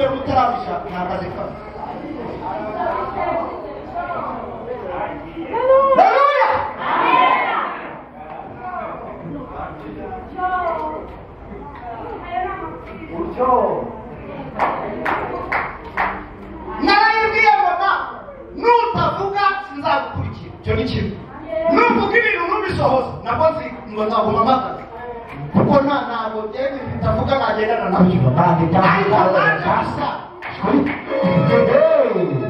Cyumweru utarabishaka nta kazi kawe. Haleluya. Narayibwiye ngo nutavuga sinzagukurikira. Icyo ni kimwe. Nuvuga ibintu ntubisohoze nabwo ngo nzaguma mpagaze, kuko ntabwo bitavuga nagendana nabyo. Ariko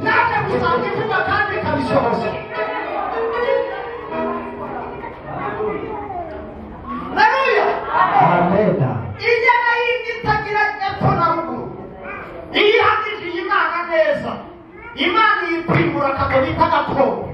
naje gusanga ivuga kandi ikabisohoza. Haleluya. Inyana y'indi itagira epfo na ruguru, iyo ihamije Imana neza, Imana iyipimura akago bita gakondo.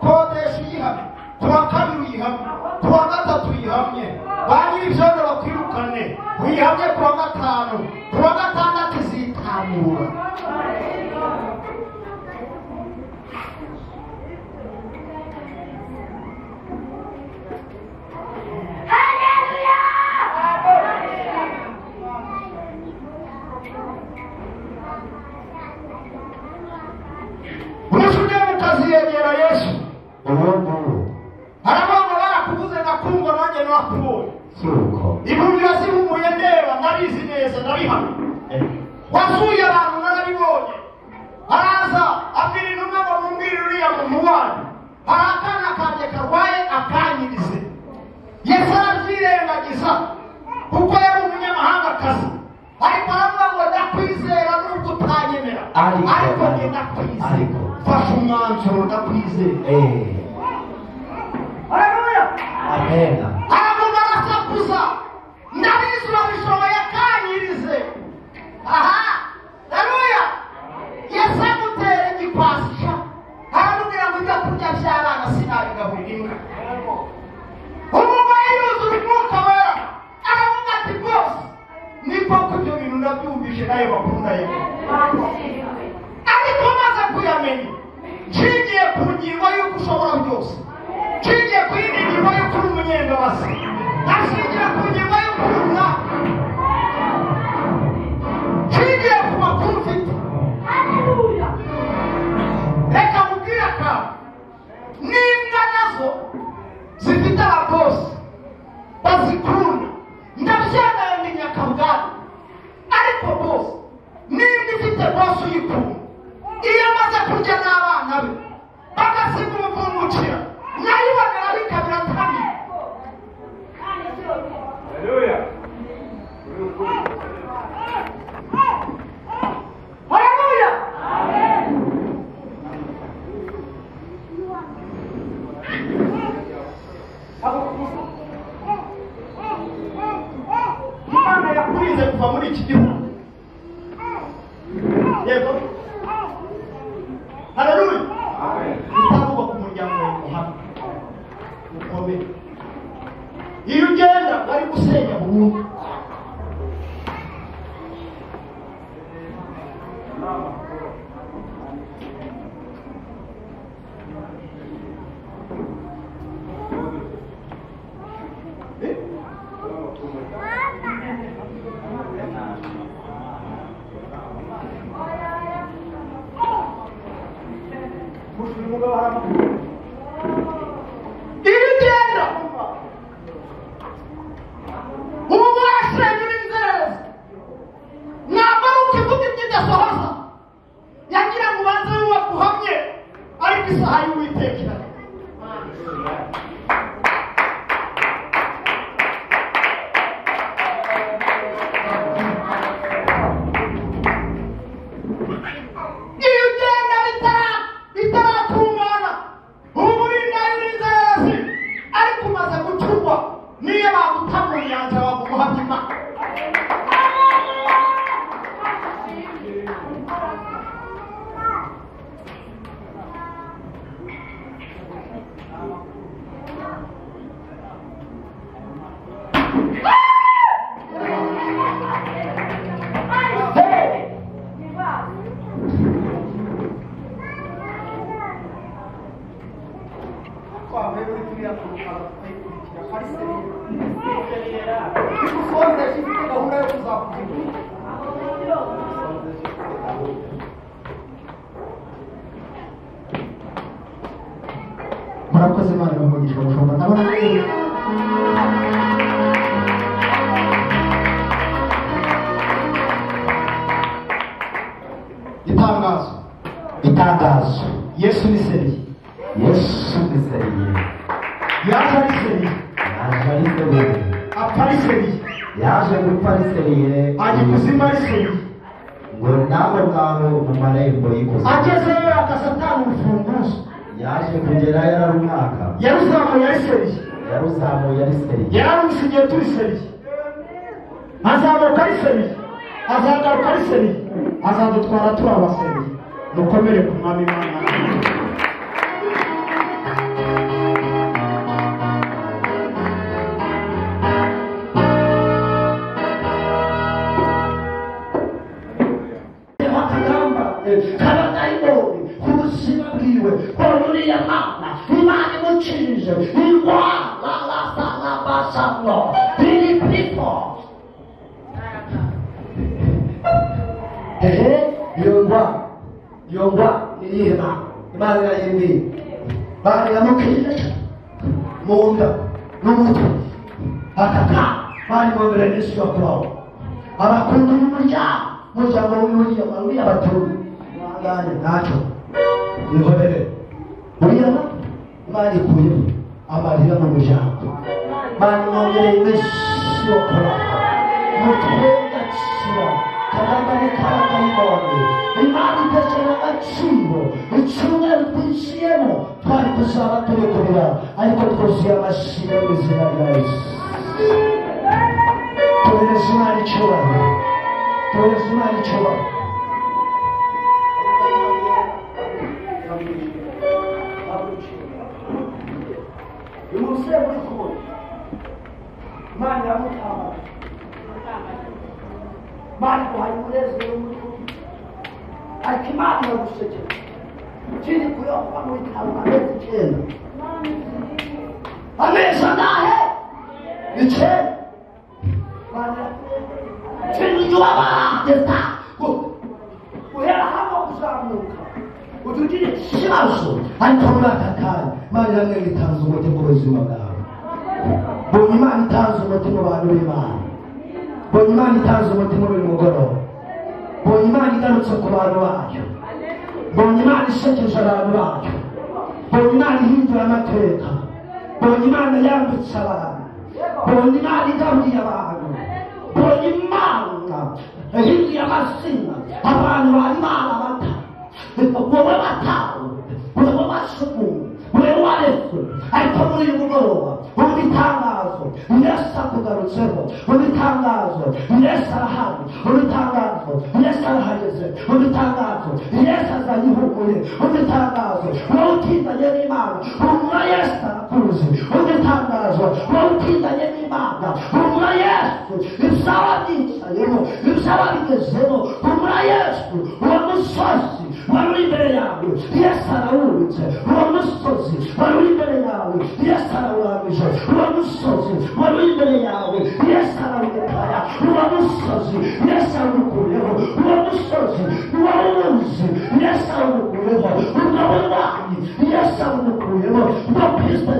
Kodesha uyihamye, kuwa kabiri uyihamye, kuwa gatatu uyihamye, ba nyir'ibyondo bakwirukane, uyihamye kuwa gatanu, kuwa gatandatu izitamura. Yegera Yesu aravuga barakuvuze ndakumva nanjye nakubonye. Impumyi zihumuye ndeba ndabizi neza ndabihamya. Wasuye abantu narabibonye. Araza abwira intumwa ngo mumbwire uriya muntu wanyu, hari akana kanjye karwaye akanyirize. Yesu arabyirengagiza kuko yari umunyamahangakazi, ariko aravuga ngo ndakwizera nubwo utanyemera, ariko njye ndakwizera. Fasha umwanzuro ndakwizera. Haleluya. Amen. Aravuga arasakuza, ndabizi urabishoboye akanyirize. Aha, haleluya. Yesu amutera igikwasi, aramubwira ngo ibyo kurya by'abana sinabigaburira imbwa. Umugore yuzura umwuka wera, aravuga ati rwose ni koko ibyo bintu ndabyumvise nayo makuru ndayemera, ariko maze kuyamenya nshingiye ku ngingo y'uko ushobora byose, nshingiye ku yindi ngingo y'uko uri umunyembabazi, ndashingira ku ngingo y'uko uri umwami, nshingiye ku makuru mfite. Reka mubwire akantu, n'imbwa nazo zifite ababosi bazikunda, ndabyemera ni nyakabwana, ariko bosi nimba ifite bosi uyikunda, iyo amaze kurya n'abana be bagasiga umuvungukira, nayo ibonera bikabira atamye. Haleluya. Haleluya. Imana yakurinze kuva muri iki gihugu. Yego. Haleluya. Amen. Utarubaka umuryango wawe uhamye ukomeye. Iyo ugenda bari gusenya burundu. Iyo ugenda uba warashenye n'inzererezi, ntabwo ari uko ivuga ibyo idasohoza, yagira ngo ubanze wubake uhamye, ariko isaha y'Uwiteka irageze. Iyo ugenda bitaratungana, ubu muri nayo n'inzererezi, ariko umaze gucurwa, niyo baguta mu nyanja baguhamya Imana. Tubwira kurukara tukayikurikira ko ari seriye usonzeje ifite gahunda yo kuzakugira. Murakoze, Imana ibahe umugisha. Ndabona itangazo. Itangazo. Yesu ni seriye. Yesu ni seriye. Yaje ari seriye. Yaje ari seriye. Apfa ari seriye. Yaje gupfa ari seriye. Ajya ikuzimu ari seriye. Ngo nawe ngaho mu marembo y'ikuzimu. Agezeyo yaka Satani urufunguzo. Yaje kugerayo yararumwaka. Yaruzamuye ari seriye. Yaruzamuye ari seriye. Yararusigiye turi seriye. Azamuka ari seriye. Azagaruka ari seriye. Azadutwara turi abaseriye. Mukomere ku Mwami Imana. Kabadayimoni ku buzima bwiwe uriya Mana Imana imucirije indwara rasarabasano biri pipo. Ehe, iyo ndwara, iyo ndwara ni iyihe Mana? Imana irayimbiye. Imana iramukirije mu nda n'umutwe. Aka kanya Imana imwongerera iminsi yo kubaho. Abakunda n'umuryango, umuryango w'uriya uriya batuye mwangane ntacyo ihorere. Uriya Imana ikuyemo amarira mu muryango. Imana imwongereye iminsi yo kubaho. Mutwe ugakira. Kagamba ni kabadayimoni. Imana idashyira agaciro. Icyumweru twinjiyemo twari kuzaba turi kurira, ariko twuzuye amashimwe mu izina rya Yesu. Tuhereze Imana icyubahiro. Tuhereze Imana icyubahiro. Uyu musore muri kubona Imana iramutambara. Imana iguhaye umunezero muri we, ariko Imana iragusekera. Kiri kuyoba mu bitaro amezi 9. Amezi angahe? 9. Imana irakurekera. Ubabara guhera hano kuzamuka ujya ugira ikibazo, ariko muri aka kanya Imana iramwe itanze umuti ku buzima bwawe. Bonye Imana itanze umuti mu bantu b'Imana. Bonye Imana itanze umuti muri uyu mugoroba. Bonye Imana igarutse ku bantu bayo. Bonye Imana ishekeje abantu bayo. Bonye Imana ihindura amateka. Bonye Imana yambutse abantu. Bonye Imana igaburiye abantu. Bonye Imana ihinduye amazina abantu bari barabata. Wowe batawe, wowe basukuye, wowe waretswe, ariko muri uyu mugoroba umva itangazo, Yesu akugarutseho. Umva itangazo, Yesu arahari. Umva itangazo, Yesu arahageze. Umva itangazo, Yesu azanye ihumure. Umva itangazo, wowe utindanye n'Imana, humura Yesu arakuzi. Umva itangazo, wowe utindanye n'Imana, humura Yesu ibyawe byicayemo, ibyawe bigezemo. Humura Yesu, uwo musozi wari uri imbere yawe, Yesu arawubitse. Uwo musozi wari uri imbere yawe, Yesu arawuramije. Uwo musozi wari uri imbere yawe, Yesu arawudekaya. Uwo musozi Yesu arawukuyeho. Uwo musozi wawuzi, Yesu arawukuyeho. Ubwo burwayi Yesu arawukuyeho. Ubwo Kristo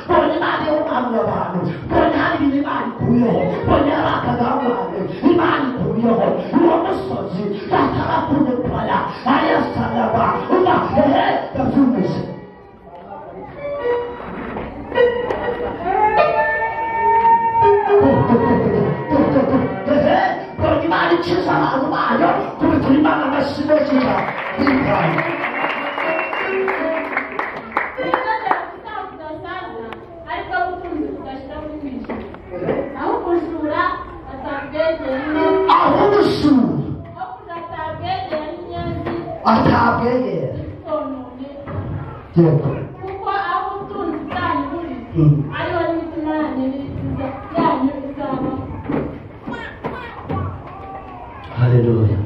mbonye Imana iwumanura abantu, mbonye hari ibintu Imana ikuyeho, mbonye hari akagambane Imana ikuyeho. Uwo musozi atarakundekwaya ayasaraba umva ehe ndabyumvise. Mbonye Imana ikiza abantu bayo, kubitira Imana amashyi menshi cyane. Aho ubujura atabwegera. Yego. Kuko aho ubutunzi bwanyu buri ariho n'imitima yanyu izaba. Haleluya.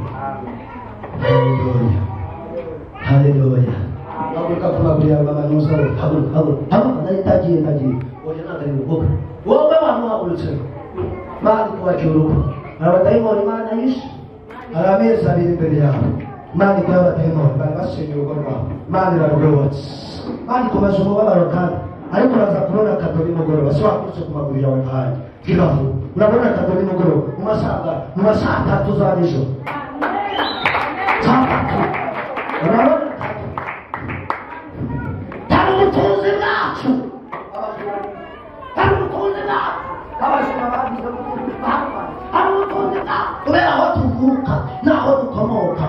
Haleluya. Haleluya. Haguruka ku maguru yawe mama. Musa haguruka haguruka haguruka ndagiye ndagiye oya ntabwo ari buvuga wowe wamuhagurutse Imana ikubakira urugo hari abadayimoni Imana yishe hari amezi abiri imbere yawe Imana ikuye abadayimoni bari bashenye urugo rwawe Imana irarwubatse Imana ikubaza umubabaro kandi ariko uraza kubona akado nimugoroba si wahagurutse ku maguru yawe nkanjye kibavu urabona akado nimugoroba mu masaha atatu za nijoro saa tatu urabona hari ubutunzi bwacu hari ubutunzi bwacu abajura bagize hari ubutunzi bwacu kubera aho tuvuka n'aho dukomoka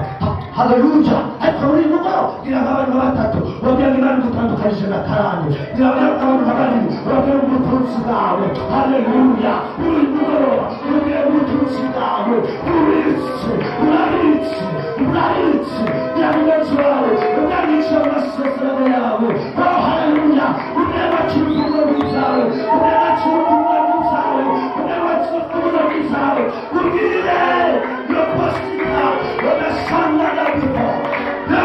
haleluya ariko muri uyu mugoroba gira nk'abantu batatu babwira ngo Imana igutandukanyije na karande gira abantu babiri babwira ubutunzi bwawe haleluya muri uyu mugoroba babwira ubutunzi bwawe urabitse urabitse urabitse gira mugenzi wawe uganisha amasezerano yawe oh haleluya ureba cy'urukundo rwawe ureba cy'urukundo rwawe ureba cy'urukundo rwawe ubwire yo posita ugasanga na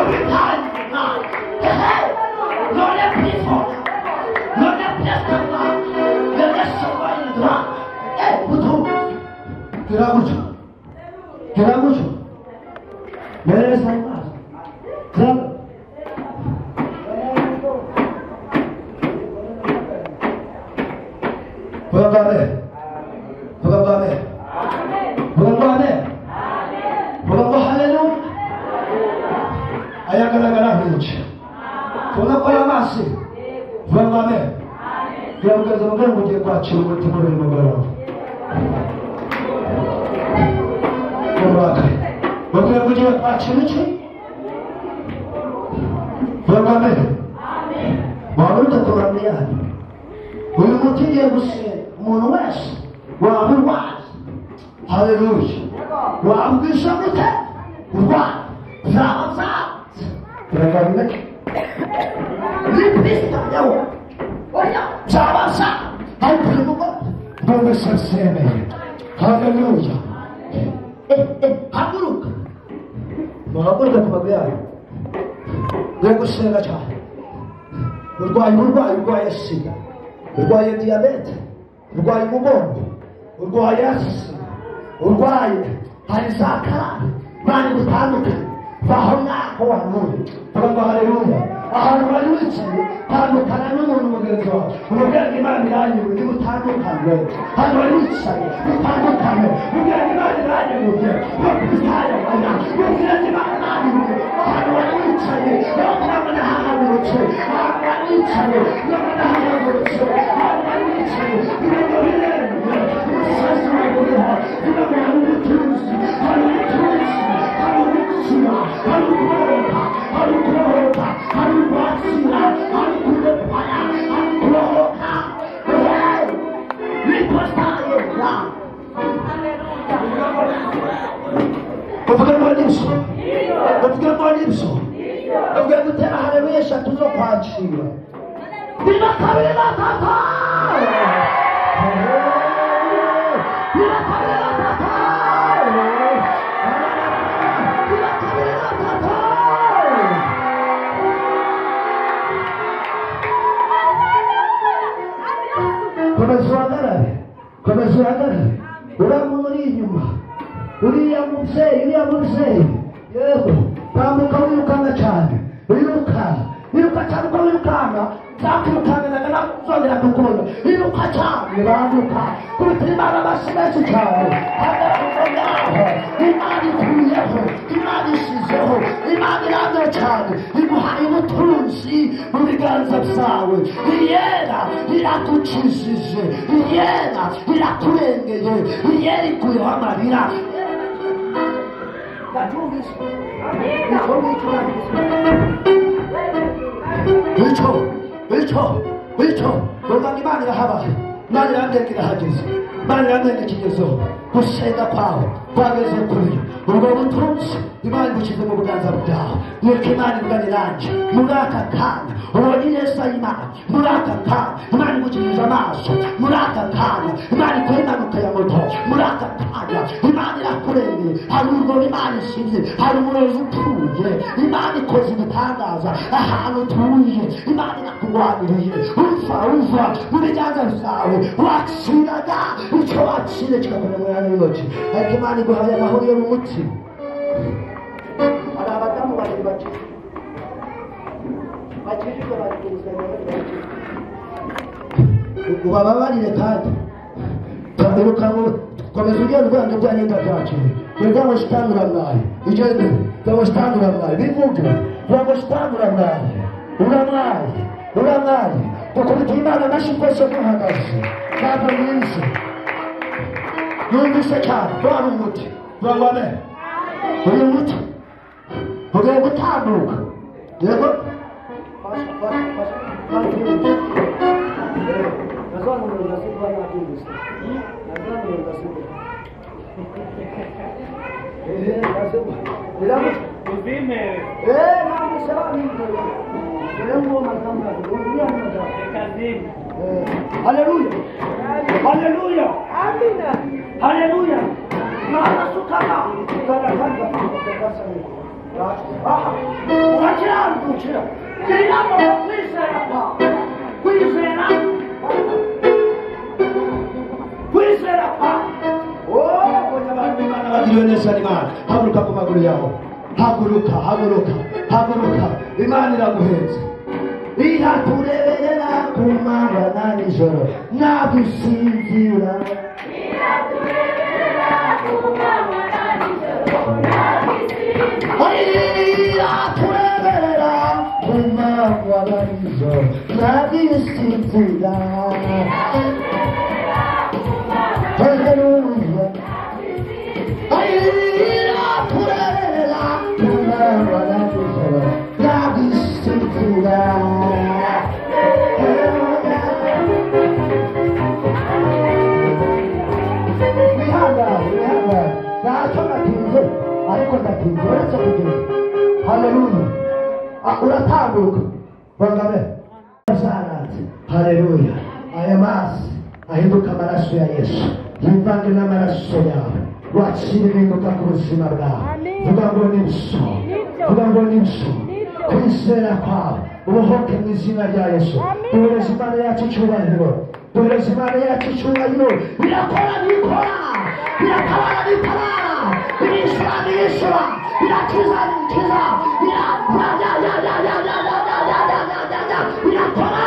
urwaye sida urwaye diyabete urwaye umugongo urwaye asima urwaye hari za karande bari gutandukanye vaho ngaho wanuri tuvuga haleluya ahantu wari wicaye tandukana n'umuntu mugenzi wawe umubwira ngo Imana iranyuwe niba utandukanye ahantu wari wicaye utandukanye umubwira ngo Imana iranyuwe bakuzayabona umubwira ngo Imana iranyuwe ahantu wari wicaye urabona hahagurutse ahantu wari wicaye urabona hahagurutse ahantu wari wicaye ibintu biremewe umusozi waguriho urabona hari ubutunzi hari ubutunzi hari ubuzima hari ukubohoka hari ukubohoka hari ukwakira hari kurekura hari kubohoka nikosayenga bavuga ngo nibyo bavuga ngo nibyo bavuga gutera haleluya eshatu zo kwakira biba kabiri batatu biba kabiri batatu biba kabiri batatu komeza uhagarare uriya muntu uri inyuma uriya mubyeyi yego tambuka wirukanka cyane wiruka cyane uko wirukanka nzakwirukankanaga nzongera kukubona wiruka cyane banguka kubita Imana amashyi menshi cyane hagarara ngaho Imana ikuyeho Imana ishizeho Imana iramye cyane iguhaye ubutunzi mu biganza byawe iyera irakukijije iyera irakurengeye iyera ikuyeho amarira icyo numva Imana irahabaye Imana irambwira irahageze Imana irambwira ikigezeho gusenga kwawe kwageze kure ubwo butunzi Imana ibushyize mu biganza byawe nuko Imana ivugane nanjye muri aka kanya ubonye ineza y'Imana muri aka kanya Imana igukijije amaso muri aka kanya Imana ikora impanuka ya moto muri aka kanya Imana irakurengeye, hari urwo Imana ishize, hari umurozi upfuye, Imana ikoze ibitangaza ahantu utuye, Imana irakurwaniriye. Uva mu biganza byawe wakiraga icyo wakire kikakujya mu myanya y'intoki, ariko Imana iguhaye amahoro yo mu mutima. Hari abadamu babiri bakijijwe bari ku rusengero, ubababarire kandi komeza ugenda ubwandu bya ninga byakire. Bivuga ngo shitani uramwaye, ugende uvuga ngo shitani uramwaye, bivuge uvuga ngo shitani uramwaye, uramwaye, uramwaye. Dukubita Imana amashyi twese duhagaze, ntabwo mwiza numvise cyane ko hari umuti. Vuga ngo amen. Uyu muti ugiye gutambuka, yego. Haleluya, haleluya, haleluya. Haguruka ku maguru yawe, haguruka, haguruka, haguruka. Imana iraguhetse, iratureberera ku manywa na nijoro, ntabwo isinzira. Iratureberera ku manywa na nijoro, ntabwo isinzira. Haleluya. Iratureberera ku manywa na nijoro, ntabwo isinzira. Wihangane, ntacyo natinze, ariko ndatinze uretse kugenda. Haleluya. Uratambuka bangabe zaranze. Haleluya. Aya mazi ahinduka amaraso ya Yesu, yivange n'amaraso yawe, wakire impinduka ku buzima bwawe. Vuga ngo nibyo, vuga ngo nibyo. Kwizera kwawe ubohoke mu izina rya Yesu. Duhereze Imana yacu icyubahiro, duhereze Imana yacu icyubahiro. Irakora, nikora, iratabara, nitabara, irishyura, niyishyura, irakiza, nikiza, irakora.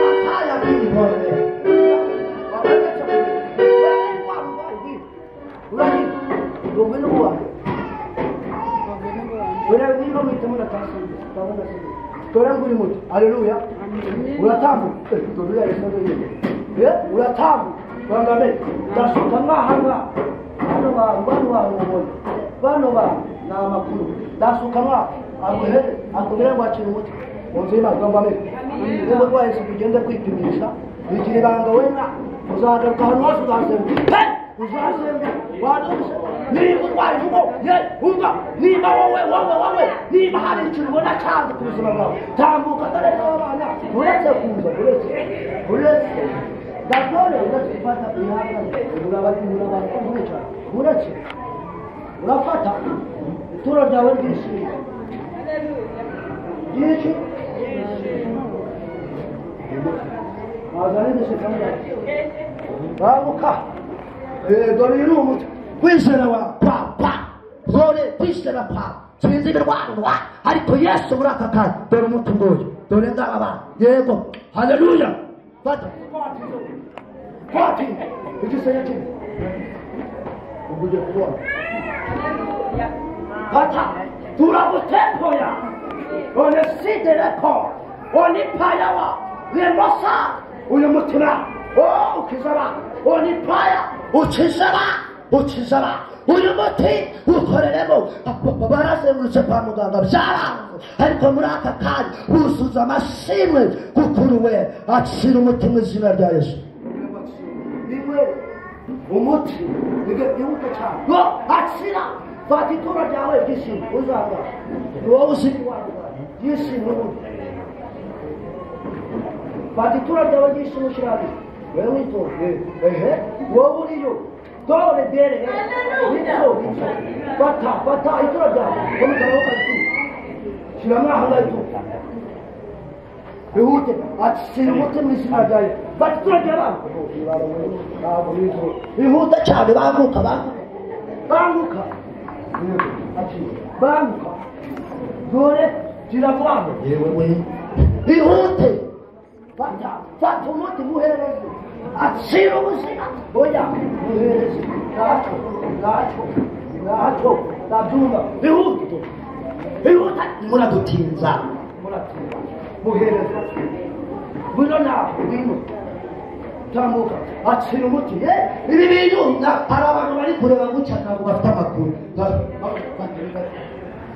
Akaya bihore. Haleluya. Uratambuka, uratambuka. Bangabe ndasuka mwahanwa hano bantu bano bantu bano bantu ni amakuru. Ndasuka mwa aguhere akubwira ngo akira umuti mu nzu y'Imana. Bangabe niba urwaye si ugende kwipimisha, bigira ibanga wenda uzagaruka ahantu hose uzazenguruka, uzazenguruka. Niba urwaye uvuga ye uvuga, niba wowe wowe wowe, niba hari ikintu ubona cyanze ku buzima bwawe, tambuka dore n'abana uretse kuza, uretse uretse datore, uretse gufata ihangane, uraba uretse urafata ituro ryawe ryishimye ryinshi banguka. Dore uyu ni umuti kwizera wa kwa kwa dore kwizera kwa sinzi ibirwanwa, ariko Yesu muri aka kanya dore umuti nguyu, dore ndaba yego. Haleluya. Fata kwati igisenge kimwe ubwo ugiye kubona. Fata turagutepoya onesidereko onipayawa nemosa uyu mutima ukizaba onipaya ukizaba ukizaba. Uyu muti ukoreremo. Barazengurutse kwa muganga byaranze, ariko muri aka kanya wuzuza amashimwe kuri we. Akira umuti mu izina rya Yesu. Umuti wihuta cyane, akira. Fata ituro ryawe ry'ishimwe, uzanga ni wowe uzi ry'ishimwe. Fata ituro ryawe ry'ishimwe ushyira hariya, wowe witonde, ehe wowe uriyo. Dore dere bata bata ituro ryawe komeza shyiramo aho ngaho ituro bihute akira umuti mu izina rya Yesu bata ituro ry'abantu bihute cyane banguka banguka banguka dore gira vuba yewe we bihute fata fata umuti muhereze akira ubuzima oya muhereze ntacyo ntacyo ntacyo ndabyumva bihute bihute muradutinza muratinza muhereze ngwino nawe ngwino tambuka akira umuti ibi bintu hari abantu bari kureba gutya ntabwo bafite amakuru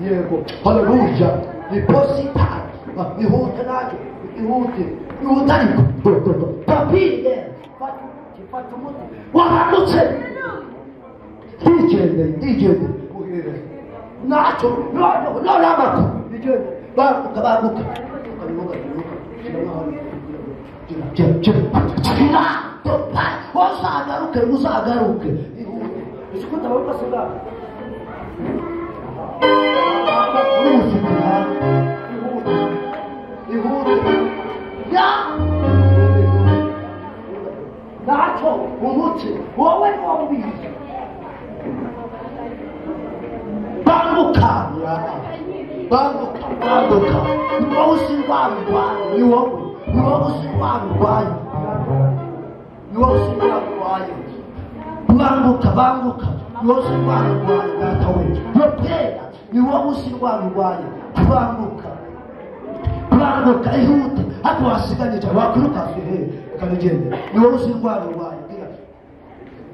yego haleluya ni posita ihute ntacyo ihute ihute ariko papire fata umuti wabandutse ndigendeye ndigendeye muhereze ntacyo none amakuru ndigendeye banguka banguka uzagaruke uzagaruke ihute uzi ko utabaruka se bwawe ihute ihute ya ntacyo umuti wowe ni wowe ubizi banguka banguka banguka ni wowe uzi indwara urwaye ni wowe ni wowe uzi indwara urwaye ni wowe uzi indwara urwaye banguka banguka ni wowe uzi indwara urwaye data we yopera ni wowe uzi indwara urwaye banguka banguka ihute ariko wasiganye cyane wakwirukanka hehe ukabigendera ni wowe uzi indwara urwaye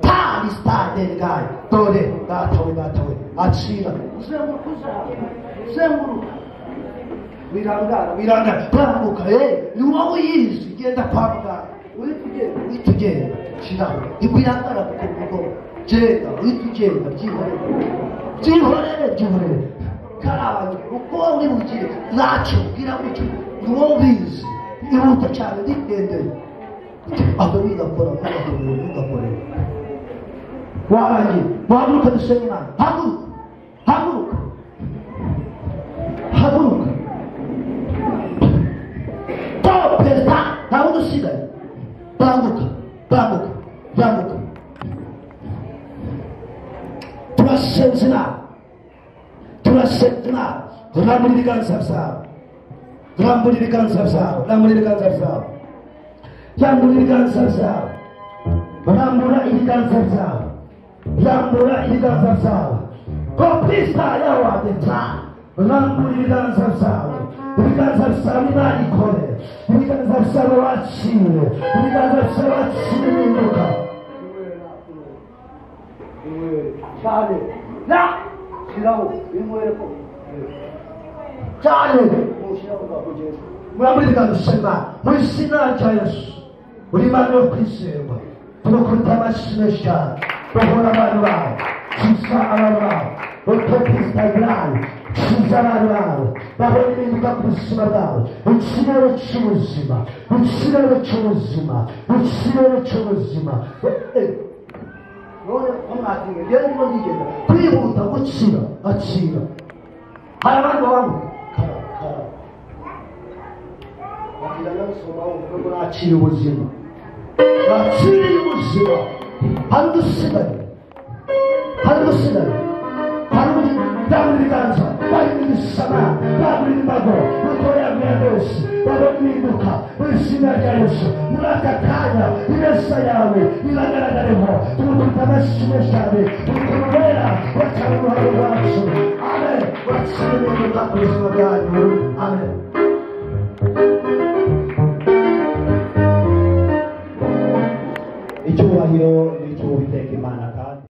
tari stade ngayo dore data we data we acira uzenguruka uzenguruka wirangara wirangara banguka ni wowe uyizi genda kwa muganga uhita ugenda shiraho ntiwirangara kuko mugoroba genda uhita ugenda byihorere byihorere byihorere karabanye uko uri bugire ntacyo bwira gutyo ni wowe ubizi ihuta cyane ndigendeye aho bigakora ntugakorere ntugakorere warangiye wahaguruka dusenge Imana haguruka haguruka haguruka perezida nta wundi usigaye banguka banguka banguka turasenze Imana turasenze Imana rambura ibiganza byawe rambura ibiganza byawe rambura ibiganza byawe rambura ibiganza byawe rambura ibiganza byawe rambura ibiganza byawe kopista yawadeta rambura ibiganza byawe ibiganza byawe Imana ikore ibiganza byawe wakire ibiganza byawe wakire impinduka cyane na shyiraho inywere ko cyane mushyiraho ngakugeza murambura ibiganza shema mu izina rya Yesu uri Imana yo kwizerwa turakubita amashyi menshi cyane bahora abantu bawe kiza abantu bawe utopista ibirayi kiza abantu bawe babona impinduka ku buzima bwawe ikirere cy'ubuzima ikirere cy'ubuzima ikirere cy'ubuzima none ko mwatinye rero ndimo ndigenda kwihuta gukira akira hari abandi babanguka kara kara bakira n'abasomaho ngo nakira ubuzima nakiriye ubuzima hari udusigaye hari udusigaye hari rambura ibiganza bahindura isama rambura imbago uko yamera yose babona impinduka mu izina rya Yesu muri aka kanya ineza yawe iragaragareho tumukubita amashyi menshi cyane ukurubera wacana uruhare rwacu amen wakira impinduka ku buzima bwanyu amen. Icyubahiro ni icy'Uwiteka Imana.